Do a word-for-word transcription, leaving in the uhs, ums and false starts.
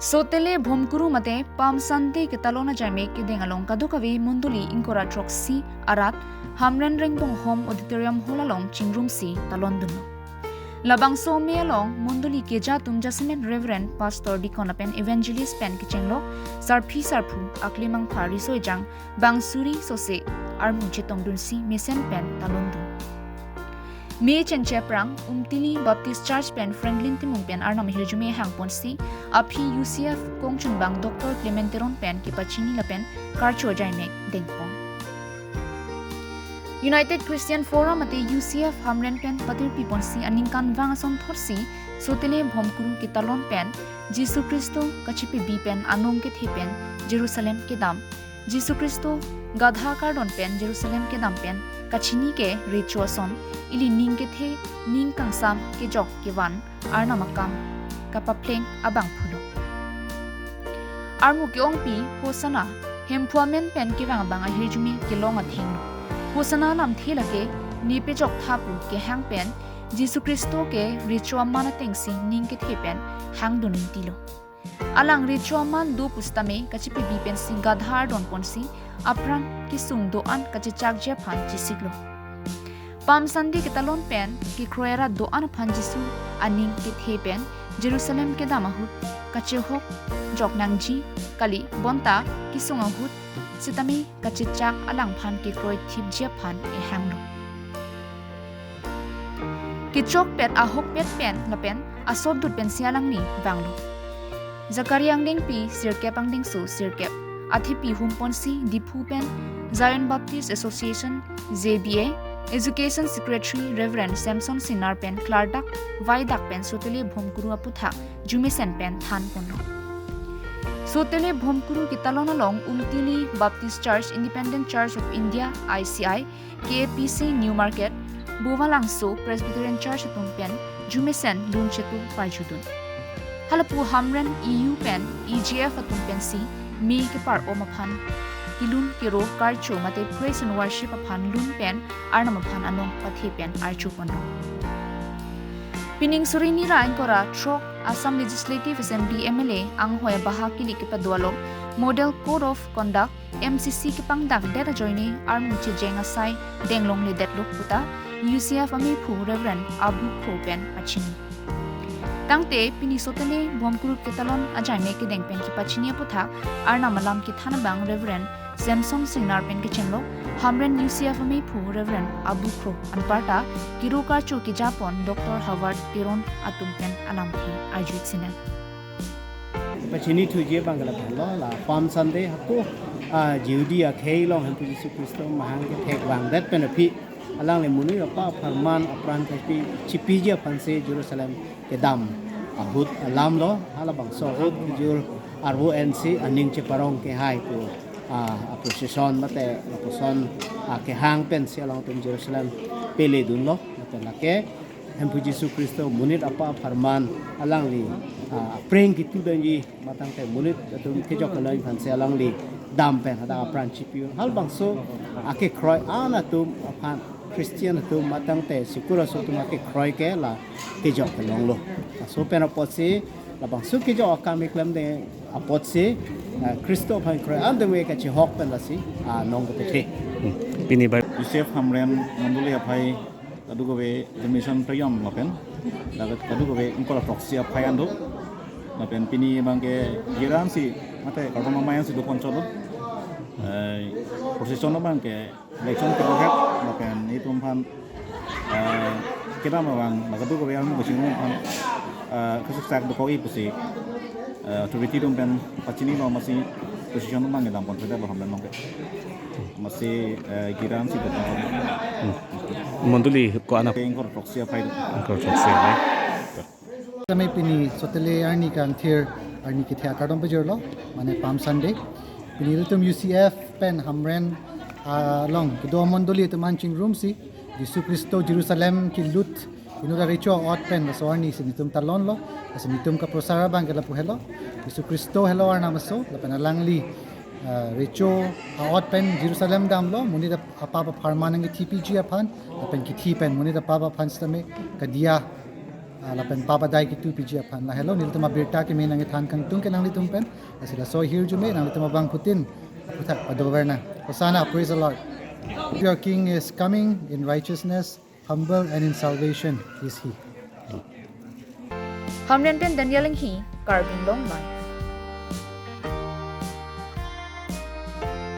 Sotele Bhomkuru mate Palm Sunday ketalon ajaimek kedeng along kadokave mondoli ingkoi ra throksi arat Hamren Rengbong Home Auditorium Hall along chingrumsi talondunlo. Labangso amei along mondoli keja atum jasemet Reverend, Pastor, Deacon lapen Evangelist pen kechenglo sarpi sarpo, akli mangpha, riso ejang, bang suri sose armu chetongdunsi mesen pen talondun. Mei chengche aphrang Umtili Baptist Church pen Franklin Timung pen Arnam ahirjume hangponsi aphi U C F kongchunbang Doctor Clement Teron pen kepachini lapen karcho ajaimek dengpon. United Christian Forum mate U C F Hamren pen patirpiponsi aningkanvang asonthotsi Sotele Bhomkuru ketalon pen Jisu Khristo kachipibi pen anong kethe pen Jerusalem kedam, Jisu Khristo gadha kardon pen Jerusalem kedam pen kachini ke recho ason, ili ning kethe, ning kangsam, kejok kevan, Arnam akam kapapleng abangphulo. Armu ke-ongpi Hosanna, Hemphu amen pen kevang abang ahirjume kelong athengno. Hosanna lamthe lake ne pejokthappo kehang pen Jisu Khristo ke recho aman atengsi ning kethe pen hangdun intilo. Alang recho aman do pusitame kachipibi pensi gadha ardonponsi apran kesung do-an kachechakji aphan chesiklo. Palm Sunday ketalon pen kekroi arat do-an aphan Jisu aning kethe pen Jerusalem kedam ahut kachehok jok nangji kali, bonta kesung ahut sitame kachechak alangphan kekroi thipji aphan ehanglo. Kechokpet ahokpet pen lapen asotdut pensi alangli vanglo. Zakaria angdengpi sirkep angdengso sirkep athepi humponsi Diphu pen Zion Baptist Association, Z B A, Education Secretary Reverend Samson Singnar pen klardak vaidak pen Sotele Bhomkuru aputhak jumesen pen thanponlo. Sotele Bhomkuru ketalon along Umtili Baptist Church, Independent Church of India, I C I, K A P C New Market, Buvalangso Presbyterian Church atum pen jumesen lun chetu parjudun. Halapu Hamren E U pen E G F atum pensi mei kepar-om aphan kelun kero karcho mate praise and worship aphan lun pen Arnam aphan anong pathe pen archoponlo. Pining suri ni ra ingkoi ra throk Assam Legislative Assembly M L A anghoi abahak kili kepado along Model Code of Conduct, M C C kepangdakdet ajoine armu chejeng asai denglongledetlo puta U C F ameiphu Reverend Abu Kro pen pachini. Tangte pini Sotele Bhomkuru ketalon ajaimek kedeng pen kepachini aputhak Arnam alam kethan abang Reverend Samson Singnar pen kechenglo Hamren U C F ameiphu Reverend Abu Kro, anparta kero karcho kejapon Doctor Howard Teron atum pen alamthe arjuik sinang. Pachini thuji abang ke lapulo, la Palm Sunday hako, ah, Jihudi akhei along Hemphu Jisu Khristo mahang kethek vangdet pen aphi alangli monit apa apharman apran kachipi, chipiji aphansi Jerusalem kedam ahut alamlo, halabangso ahut kejur arvo ensi aning cheparong kehai pu, ah, a-procession mate lapuson, ah, kehang pensi alangtum Jerusalem peledunlo, lapen lake Hemphu Jisu Khristo monit apa apharman alangli, ah, apreng ketudunji matangte monit atum kejok kelong aphansi alangli dam pen hadak apran chipi-un. Halabangso akekroi an atum aphan Christian atum matangte sikur aso atum akekroi ke la kejok kelonglo. Laso pen apotsi labangso kejok akam keklemde apotsi, ah, Khristo aphan kroi an dengve kachehok pen lasi, ah, nong kepethe. Hmm. Pini bai. U C F Hamren mondoli aphai kadokave donation toyam lapen, lapen kadokave ingkoi ra throksi aphai an do. Lapen pini abang ke giran si mate kardom amei ansi doponchotlo. Eh, procession abang ke election kedohek lapen itum aphan, eh, kedam abang la kadokave armu kachingrum aphan, eh, kesuksak dokok-i pusi, eh, authority atum pen pachinilo, amatsi procession abang kedam ponpedetlo Hamren along ke. Amatsi, eh, giran si dokok. Hmm. Mondoli ko-an ap- Ingkoi ra throksi aphai do. Ingkoi ra throksi aphai. Tame pini Sotele arni kangthir arni kethe akardom pajirlo, mane Palm Sunday. Pini ilitum U C F pen Hamren, ah, along kedo mondoli atum an chingrumsi Jisu Khristo Jerusalem kelut inut arecho a'ot pen laso arni si nelitum talonlo, lasi nelitum kaprosar abang ke lapu helo, Jisu Khristo helo Arnam aso, lapen alangli, ah, recho a'ot pen Jerusalem damlo, monit ap-, apap apharman nangkethipiji aphan, lapen kethi pen monit apap aphan sitame kadiya Ah, lapen pap adai kitu piji aphan. Lahelo nelitum abirta kimi nangkethan kangtung ke nanglitum pen. Lasi laso ahirjume nanglitum abangphutin aphuthak pado vernang. Hosanna, praise the Lord. Your King is coming in righteousness, humble and in salvation is he. Hamren pen Daniel Inghi, Karbi Anglong Live.